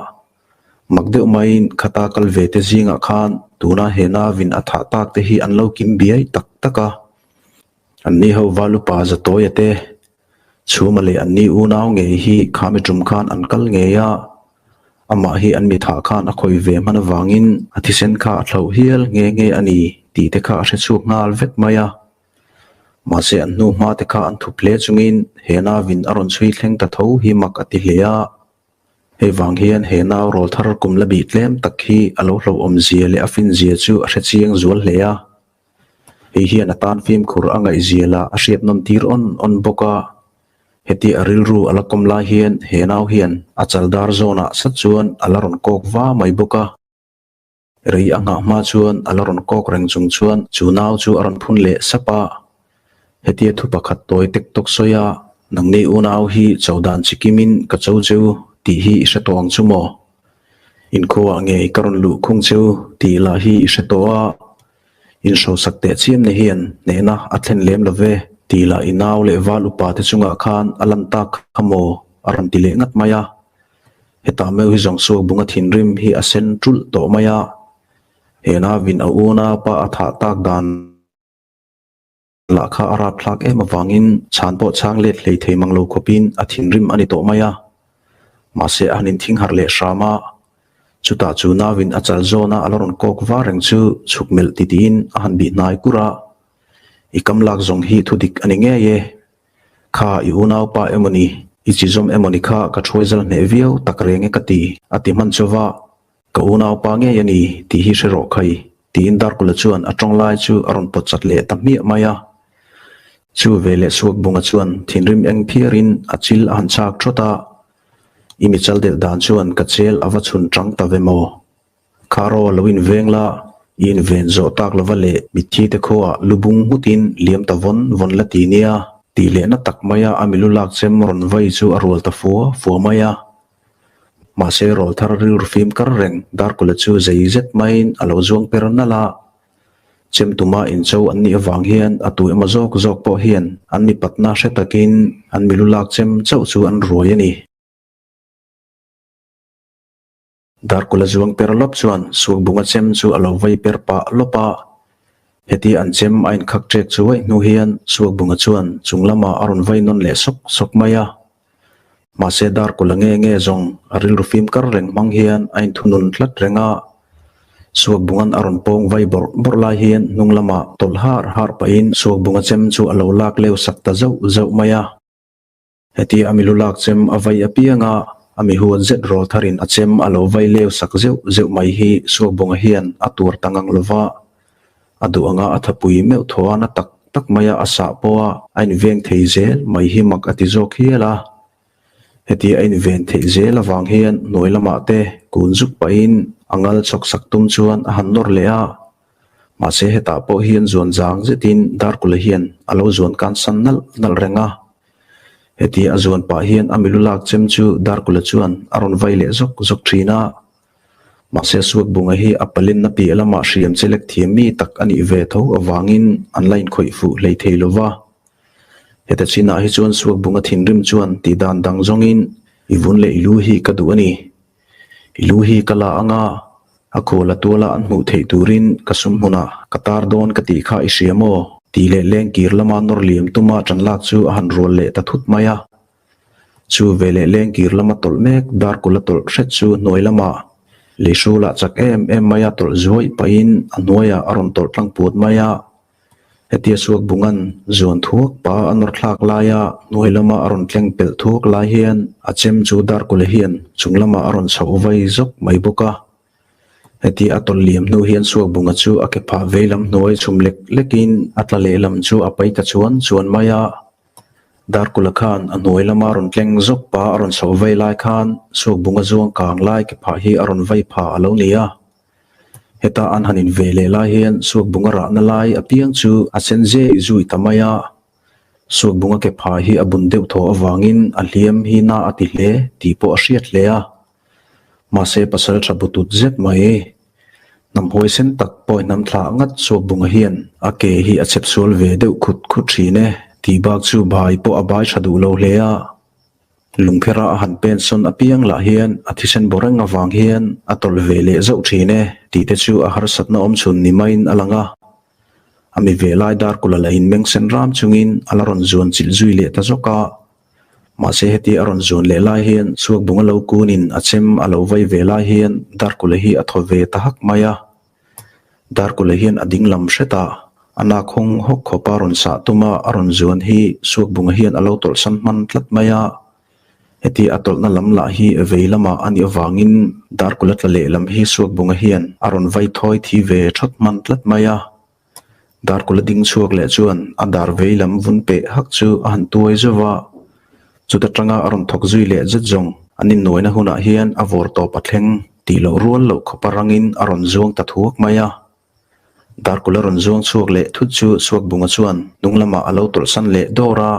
Mak deuh maiin khata kal ve te zingah khan tuna he nauvin a thah tak te hi an lo kim biai tak tak a. Anni ho valupa Zatawia te Chhuma leh anni unau ngei hi khami tum khan an kal ngei a, amah hi an mithah khan a khawi ve hman avangin a thisen kha a thlauh hial nghe nghe a ni tih te kha a hre chhuak nghal vek mai a. Mahse an hnu hma te kha an thup hle chungin he nauvin a rawn chhui thleng ta tho hi mak a ti hle a. Hei vang hian he nau rawl thar kum la bih tlem tak hi a lo hlauhawm zia leh a fin zia chu a hre chiang zual hle a. Hei hian a tan fimkhur a ngaihzia lah a hriat nawn tir awn awn bawk a. Heti a rilru a la kawm lai hian he nau hian a chal dar zawnah sat chuan a la rawn kawk va mai bawk a. Rei a nghah hma chuan a la rawn kawk reng chung chuan chu nau chu a rawn phun leh sap a. Hetia thu pakhat tawi tek tawk sawi a, Nangni unau hi cho dan chi kimin ka cho cheu tih hi i hre tawh ang chu maw? Inkhuaah ngei ka rawn luh khung cheu tih lah hi i hre tawh a. Inhrosak teh chiamna hian hnehna a thlen lem lo ve tih lah i nau leh val upa te chungah khan a lan tak kha maw a rawn ti leh ngat mai a. Hetah meuh hi zawng suak bunga thinrim hi a sen ṭulh tawh mai a. He nauvin a unaupa a thah tak dan lah kha a rapthlak em avangin chhan pawh chhang let hlei thei mang lo khawpin a thinrim a ni tawh mai a. Mahse a han inthing harh leh hram a, chutah chu nauvin a chal zawna a la rawn kawk var reng chu chhuk melh titiin a han bih hnai kur a, I kam lak zawng hi thu dik a ni ngei e. Kha i unaupa emawni, i chizawm emawni kha ka thuai zal hneh viau tak reng e ka ti, a ti hman chauva. Ka unaupa ngei a ni tih hi hre rawh khai, tiin Darkula chuan a tawng lai chu a rawn pawt chat leh ta hmiah mai a. Chu veleh Suakbunga chuan thinrim eng phiarin a chil a han chak thawt a, I mi chal delh dan chuan ka chel a va chhun chang ta ve maw? Kharo a lo inveng la, i inven zawh tak lova leh mitthi te khuaah lu bung nghutin liam ta vawn vawn la ti nia, tih lehna tak maia a milu lak chem rawn vai chu a rual ta fua fua mai a. Mahse rawl thar rilru fim kar reng Darkula chu zei zet maiin a lo zuang per nalh a. Chem tuma incho an nih avang hian a tu emaw zawk zawk pawh hian an mipatna hre takin an milu lak chem chauh chu an ruai a ni. Darkula zuang per lawp chuan Suakbunga chem chu a lo vai per pah lawp a. Heti an chem a inkhak ṭek chuai hnu hian Suakbunga chuan chung lamah a rawn vai nawn leh sawk sawk mai a. Mahse Darkula nge nge zawng a rilru fim kar reng hmang hian a inthunun tlat reng a. Suakbunga'n a rawn pawng vai bawrh bawrh lai hian hnung lamah tawlh har har pahin Suakbunga chem chu a lo lak leu sak ta zauh zauh mai a. Heti a milu lak chem a vai apiang a, a mi huat zet rawl tharin a chem a lo vai leu sak zeuh zeuh mai hi Suakbawnga hian a tuar ta ngang lo va. A duh anga a thapui meuh thaw a na tak tak maia a sah pawha a inveng thei zel mai hi mak a ti zawk hial a. Heti a inven theih zel avang hian hnuai lamah te kun zuk pahin a ngal chhawk sak tum chuan a han nawr leh a. Mahse hetah pawh hian zuan zang zetin Darkula hian a lo zuan kan san nalh nalh reng a. Heti a zuan pah hian a milu lak chem chu Darkula chuan a rawn vai leh zawk zawk thin a. Mahse Suakbunga hi a palinna piah lamah hriam chelek thiam mi tak a nih ve tho avangin an la inkhawih fuh hlei thei lo va. Heta chinah hi chuan Suakbunga thinrim chuan tihdan dang zawngin i vun leh i lu hi ka duh a ni. I lu hi ka la anga, a khual a tuala an hmuh theih turin ka sum hmunah ka tar dawn ka tih kha i hria maw? Tih leh lengkir lama nawr liam tuma ṭan lak chu a han rual leh ta thut mai a. Chu veleh lengkir lama tawlh mek Darkula tawlh hret chu hnuai lamah Leihrulah chak em em maia tawlh zuaih pahin a hnuaiah a rawn tawlh tlang put mai a. Hetia Suakbunga'n zuan thuak pa a nawr thlak laia hnuai lama a rawn tleng pelh thuak lai hian a chem chu Darkula hian chung lamah a rawn chhoh vai zawk mai bawk a. Hetia a tawlh liam hnu hian Suakbunga chu a ke phah vei lam hnuai chhum lek lekin a tla lehlam chu a pai ta chuan chuan mai a. Darkula khan a hnuai lama rawn tleng zawk pa a rawn chhoh vai lai khan Suakbunga zuang kang lai ke phah hi a rawn vai pha a lo ni a. Heta an han in ve leh lai hian Suakbunga rahna lai apiang chu a sen zeh zui ta mai a. Suakbunga ke phah hi a bun deuh thaw avangin a hliam hi na a ti hle tih pawh a hriat hle a. Mahse pasal tha butut zet mai. Hnam huaisen tak pawh hnam thlah ngat Suakbunga hian a ke hi a chep sual ve deuh khut khut thin e tih bak chu bai pawh a bai tha duh lo hle a. Lungphera a han pen sawn apiang lah hian a thisen bawr reng avang hian a tawlh ve leh zauh thin e tih te chu a harsatna awm chhun ni maiin a lang a. A mi ve lai Darkula la inmeng sen ram chungin a la rawn zuan chilh zui leh ta zawk a. Mahse heti a rawn zuan leh lai hian Suakbunga lo kunin a chem a lo vai ve lai hian Darkula hi a thaw ve ta hak mai a. Darkula hian a ding lam hret a, a nak hawng hawk khawpa rawn sah tuma a rawn zuan hi Suakbunga hian a lo tawlhsan hman tlat mai a. Heti a tawlhna lam lah hi vei lamah a nih avangin Darkula tla leh lam hi Suakbunga hian a rawn vai thawi thi ve thawt hman tlat mai a. Darkula ding chhuak leh chuan a dar vei lam vun peh hak chu a han tuai zauh va, chuta tanga a rawn thawk zui leh zet zawng an innuaina hunah hian a vawr tawp a thleng tih loh rual loh khawpa rangin a rawn zuang ta thuak mai a. Darkula rawn zuang chhuak leh thut chu Suakbunga chuan hnung lamah a lo tawlhsan leh dawr a,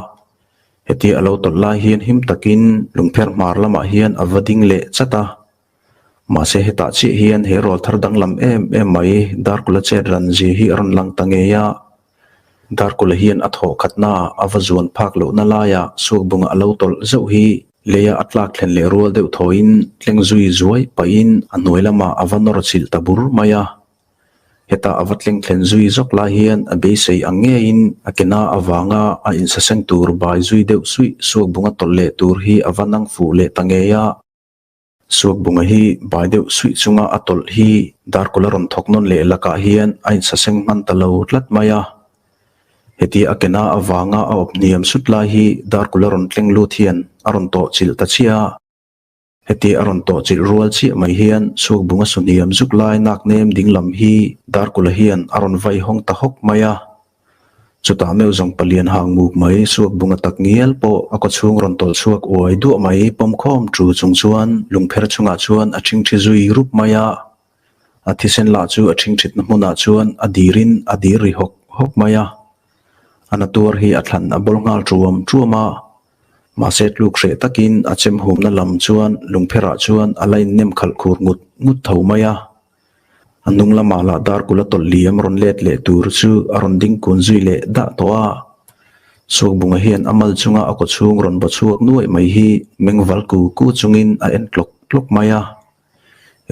hetia a lo tawlh lai hian him takin lungpher hmar lamah hian a va ding leh chat a. Mahse hetah chiah hian he rawl thar danglam em em mai Darkula chet ran zia hi a rawn lang ta ngei a. Darkula hian a thawh khatna a va zuan phak lohna laiah Suakbunga a lo tawlh zauh hi leia a tlak thlen leh rual deuh thawiin tleng zui zuai pahin a hnuai lamah a va nawr chilh ta bur mai a. Hetah a va tleng thlen zui zawk lai hian a beisei ang ngeiin a ke na avanga a insaseng tur bai zui deuh suih Suakbunga tawlh leh tur hi a va nang fuh leh ta ngei a. Suakbunga hi bai deuh suih chunga a tawlh hi Darkawla rawn thawk nawn leh lakah hian a insaseng hman ta lo tlat mai a. Heti a kena avanga a awp hniam sut lai hi Darkawla rawn tleng lut hian a rawn tawh chilh ta chiah a. Heti a rawn tawh chilh rual chiah mai hian Suakbunga su hniam zuk lai nak nem ding lam hi Darkawla hian a rawn vai hawng ta hawk mai a. Chutah meuh zawng palian hang muk mai suak bunga tak ngial pawh a kawchhung rawn tawlh chhuak uai duah mai pawm khawm chu chung chuan lungpher chungah chuan a ṭhingṭhi zui rup mai a. A thisen lah chu a ṭhingṭhitna hmunah chuan a dirin a dir ri hawk hawk mai a. A na tuar hi a thlan a bawl nghal ṭuam ṭuam a. Mahse tluk hreh takin a chem humna lam chuan lungpherah chuan a la innem khalh khur ngut ngut tho mai a. A hnung lamah lah Darkula tawlh liam rawn let leh tur chu a rawn ding kun zui leh dah tawh a. Suakbunga hian a mal chunga a kawchhung rawn baw chhuak nuaih mai hi mengval ku ku chungin a en tlawk tlawk mai a.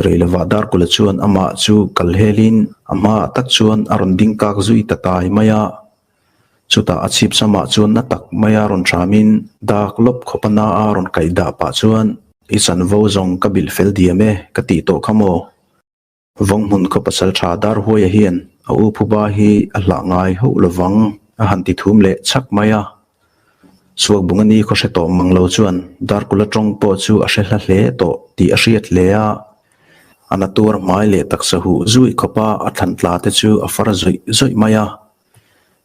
Reilovah Darkula chuan amah chu kal helin a hmaah tak chuan a rawn ding kak zui ta tai mai a. Chutah a chhip samah chuan na tak maia rawn hramin dak lawp khawp a na a rawn kaih dah pah chuan, I chanvo zawng ka bilh fel diam e, ka tih tawh kha maw? Vawnghmun khaw pasal tha Darhuaia hian a u phuba hi a hlah ngai hauh lovang a han ti thum leh chhak mai a. Suakbunga ni khaw hre tawh mang lo chuan Darkula tawng pawh chu a hre hla hle tawh tih a hriat hle a. A na tuar hmai leh taksa huh zuih khawpa a thlan tla te chu a far zawih zawih mai a.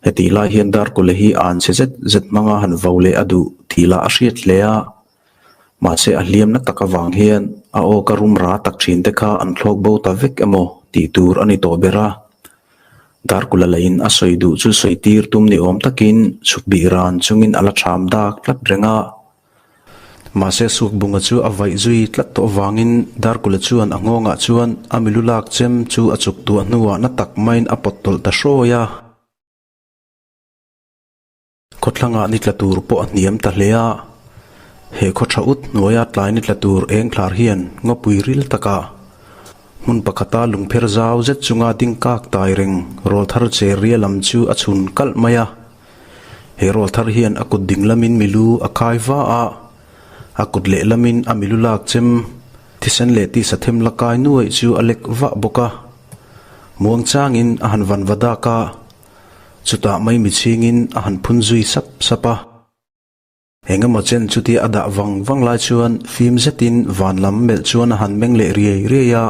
Hetih lai hian Darkula hi an chhe zet zet hmanga han vo leh a duh tih lah a hriat hle a. Mahse a hliamna tak avang hian a aw ka rum ra tak thin te kha an thlawk bo ta vek emaw tih tur a ni tawh ber a. Darkula lahin a sawi duh chu sawi tir tum ni awm takin chhuk bih ran chungin a la ṭham dak tlat reng a. Mahse Sukbunga chu a vaih zui tlat tawh avangin Darkula chuan a nghawngah chuan a milu lak chem chu a chuk tuah hnuah na tak maiin a pawt tawlh ta hrawi a. Khawthlangah ni tla tur pawh a hniam ta hle a, he khaw tha ut hnuaia tlai ni tla tur eng thlar hian ngawpui ril takah hmun pakhata lungpher zau zet chunga ding kak tai reng rawl thar che ria lam chu a chhun kalh mai a. He rawl thar hian a kut ding lamin milu a kai va a, a kut leh lamin a milu lak chem thisen leh tisa them la kai nuaih chu a lek vah bawk a. Muang changin a han van va dak a. Chutah mai michhingin a han phun zui sap sap a. Eng emaw chen chutia a dah vang vang lai chuan fim zetin van lam melh chuan a han meng leh riai riai a.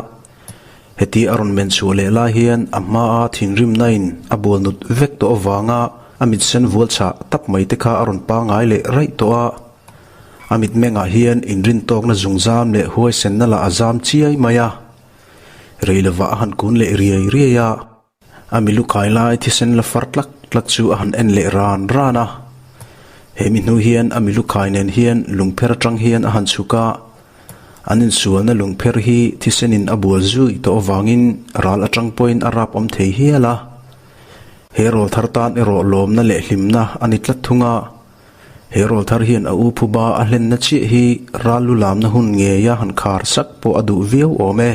Heti a rawn men chhuah leh lai hian a hmaa thinrimnain a bual nut vek tawh avanga a mit sen vual chhah tak mai te kha a rawn pangai leh raih tawh a. A mitmengah hian inrintawkna zungzam leh huaisenna lah a zam chiai mai a. Rei lovah a han kun leh riai riai a. A milu kai lai thisen la far tlak tlak chu a han en leh ran ran a. He mi hnu hian a milu kai nen hian lungpher atang hian a han chhuk a. An insualna lungpher hi thisenin a bual zui tawh avangin ral atang pawhin a rap awm thei hial a. He rawl thar tan erawh lawmna leh hlimna a ni tlat thung a. He rawlthar hian a u phuba a hlenna chiah hi ral lu lamna hun ngeia han khar sak pawh a duh viau awm e.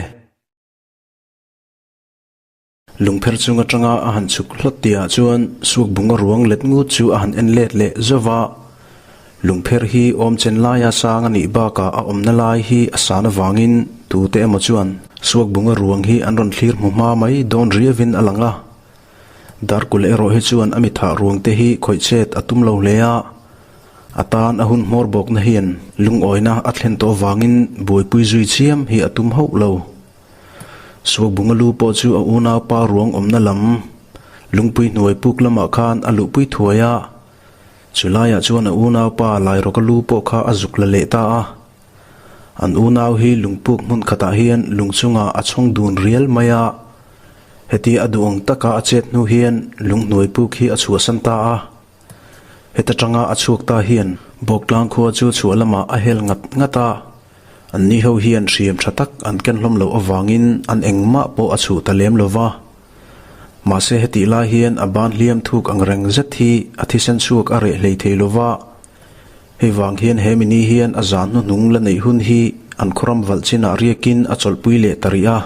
Lungpher chung atanga a han chhuk hlawt tihah chuan suakbunga ruang let ngut chu a han en let leh zauh va. Lungpher hi awm chen laia sang a nih bakah a awmna lai hi a san avangin tute emaw chuan suakbunga ruang hi an rawn thlir hmu hma mai dawn riavin a lang a. Darkul erawh hi chuan a mithah ruang te hi khawih chet a tum lo hle a, a tan a hun hmawr bawkna hian lungawina a thlen tawh avangin buaipui zui chiam hi a tum hauh lo. Suakbunga lu pawh chu a unaupa ruang awmna lam lungpui hnuai puk lamah khan a luhpui thuai a, chulaiah chuan a unaupa Lairawka lu pawh kha a zuk la leh ta a. An unau hi lungpuk hmun khatah hian lung chungah a chhawng dun rial mai a, heti a duh ang taka a chet hnu hian lung hnuai puk hi a chhuahsan ta a. Heta tanga a chhuak ta hian Bawktlang khua chu chhuah lamah a hel ngat ngat a, anni ho hian hriam tha tak an ken hlawm loh avangin an engmah pawh a chhuh ta lem lo va. Mahse hetih lai hian a ban hliam thuk ang reng zet hi a thisen chhuak a reh hlei thei lo va, Hei vang hian he mini hian a zan hnuhnung la neih hun hi an khawram valh chinah riakin a chawlhpui leh ta rih a.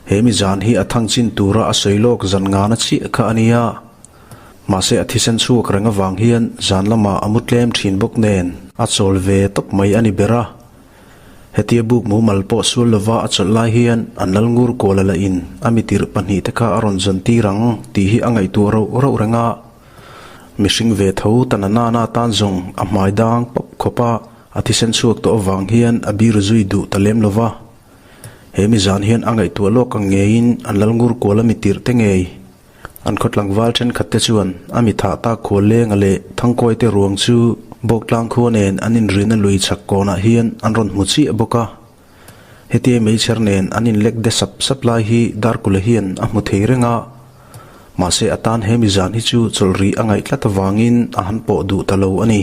He mi zan hi a thang chin tura a sawi lawk zan ngana chiah kha a nia. Mahse a thisen chhuak reng avang hian zan lamah a mu tlem thin bawk nen a chawl ve tawp mai a ni ber a. Hetia buk mumal pawh sual lova a chawlh lai hian an lal ngur kual a la in a mi tirh pahnihte kha a rawn zawn tir ang tih hi a ngaihtuah rauh rauh reng a. Mihring ve tho ta na nana tan zawng a hmai dang pawp khawp a, a thisen chhuak tawh avang hian a bir zui duh ta lem lo va. He mi zan hian a ngaihtuah lawk ang ngeiin an lal ngur kual a mi tirh te ngei. An khaw tlangval thenkhat te chuan a mi thah tak khual lenga leh Thangkawi te ruang chu Bawktlang khua nen an inrina lui chhak kawnah hian an rawn hmu chiah bawk a. Hetia meichher nen an inlek de sap sap lai hi Darkula hian a hmu thei reng a, mahse a tan he mizan hi chu chawlh rih a ngaih tlat avangin a han pawh duh ta lo a ni.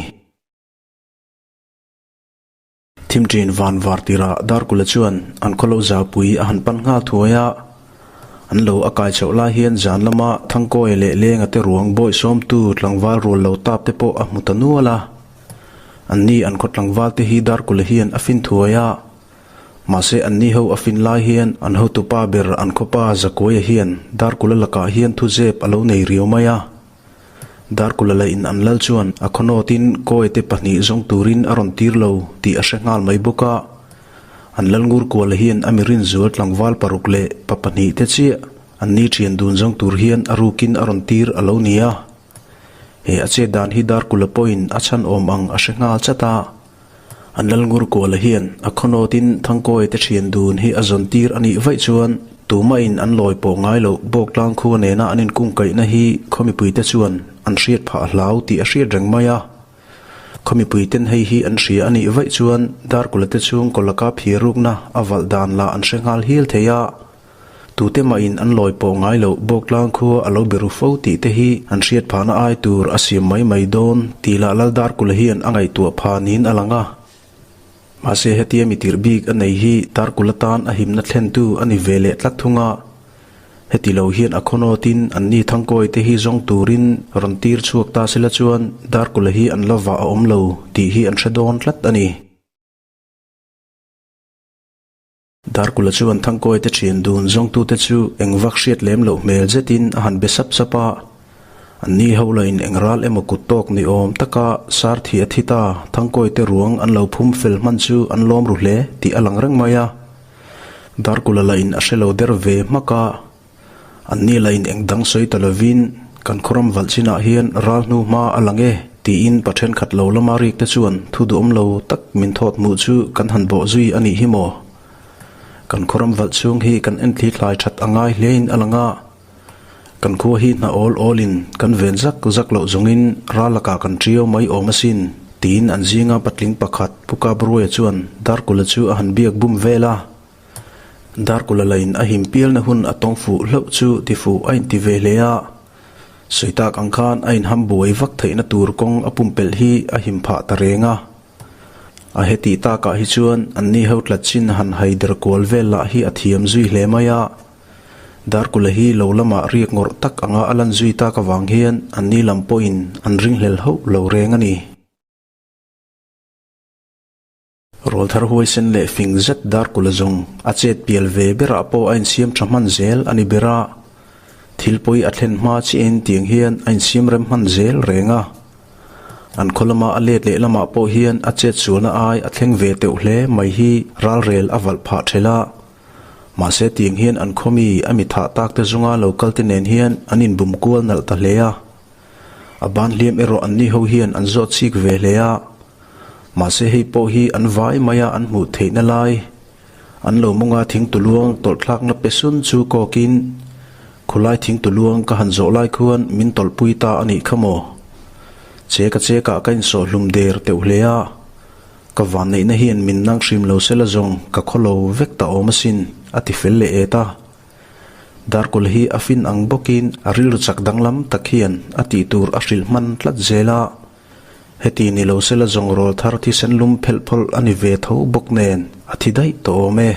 Thimṭin van var tirah Darkula chuan an khawlo zaupui a han pan nghal thuai a, an lo a kai chhoh lai hian zan lama Thangkawia leh Lenga te ruang bawihsawmtu tlangval rual lo tap te pawh a hmu ta nual a. Anni an khaw tlangval te hi Darkula hian a fin thuai a, mahse anni ho a fin lai hian an hotupa ber an khawpa Zakuaia hian Darkula lakah hian thu zep a lo nei riau mai a. Darkula la in an lal chuan a khaw nawtin kawi te pahnih zawng turin a rawn tir lo tih a hre nghal mai bawk a. An lal Ngurkuala hian a mirin zual tlangval paruk leh pa pahnih te chiah anni thian dun zawng tur hian a rukin a rawn tir a lo ni a. He a chet dan hi Darkula pawhin a chhan awm ang a hre nghal chat a. An Lalngur Kuala hian a khawnawtin Thangkawi te thian dun hi a zawn tir a nih vaih chuan tumahin an lawi pawh ngai loh Bawktlang khua nena an inkungkaihna hi khaw mipuite chuan an hriat phah hlau tih a hriat reng mai a. Khaw mipuiten hei hi an hria a nih vaih chuan Darkula te chhungkaw laka phirukna a valh dan lah an hre nghal hial thei a. Tute mahin an lawi pawh ngai loh Bawktlang khua a lo be ru fo tih te hi an hriat phahna ai tur a siam mai mai dawn tih lah Laldarkula hian a ngaihtuah phah niin a lang a. Mahse hetia mi tirh bik a nei hi Darkula tan a himna thlentu a ni ve leh tlat thung a. Heti lo hian a khawnawtin anni Thangkawi te hi zawng turin rawn tir chhuak ta sela chuan Darkula hi an la vah a awm lo tih hi an hre dawn tlat a ni. Darkula chuan Thangkawi te thian dun zawngtute chu eng vak hriat lem loh hmel zetin a han be sap sap a. Anni ho lahin eng ral emaw kut tawk ni awm taka sar thi a thi ta Thangkawi te ruang an lo phum fel hman chu an lawm ru hle tih a lang reng mai a. Darkula lahin a hre lo der ve hmak a. Anni lahin eng dang sawi ta lovin kan khawram valh chinah hian ral hnu hma a lang e tiin pa thenkhat lo lama rik te chuan thu duhawm lo tak min thawt hmuh chu kan han bawh zui a nih hi maw? Kan khawram valh chhung hi kan enthli thlai that a ngai hlein a lang a, kan khua hi hna awl awlin kan ven zak zak loh zawngin ral lakah kan ṭiau mai awm asin tiin an zinga patling pakhat Pu Kapruaia chuan Darkula chu a han biak bum vel a. Darkula lain a him pialna hun a tawng fuh hlauh chu ti fuh a inti ve hle a. Sawi tak ang khan a inham buai vak theihna tur kawng a pumpelh hi a him phah ta reng a. A hetih takah hi chuan anni ho tlat chin han hai der kual vel lah hi a thiam zui hle mai a. Darkula hi lo lamah riak ngawrh tak anga a lan zui tak avang hian anni lam pawhin an ringhlel hauh lo reng a ni. Rawlthar huaisen leh fing zet Darkula zawng a chet pial ve berah pawh a insiam tha hman zel a ni ber a. Thil pawi a thlen hma chiahin tiang hian a insiam rem hman zel reng a. An khaw lama a let leh lamah pawh hian a chet sualna ai a thleng ve teuh hle mai hi ralrel a valh phah ṭhelh a. Mahse tiang hian an khaw mi a mi thah tak te zunga lo kal te nen hian an inbum kual nalh ta hle a. A ban hliam erawh an ni ho hian an zawt chik ve hle a. Mahse hei pawh hi an vai mai a an hmuh theihna lai an lo mawnga thingtuluang tawlhthlakna pe sun chu kawkin khulai thingtuluang ka han zawh lai khuan min tawlhpui ta a nih kha maw? Cheka chekah ka insawh hlum der teuh hle a. Ka vanneihna hian min nang hrim lo sela zawng ka khaw lo vek ta awm asin, a ti fel leh et a. Darkul hi a fin ang bawkin a rilru chak danglam tak hian a tih tur a hrilh hman tlat zel a. Heti ni lo sela zawng rawl thar thisen lum phelh phawlh a ni ve tho bawk nen a thi daih tawh awm e.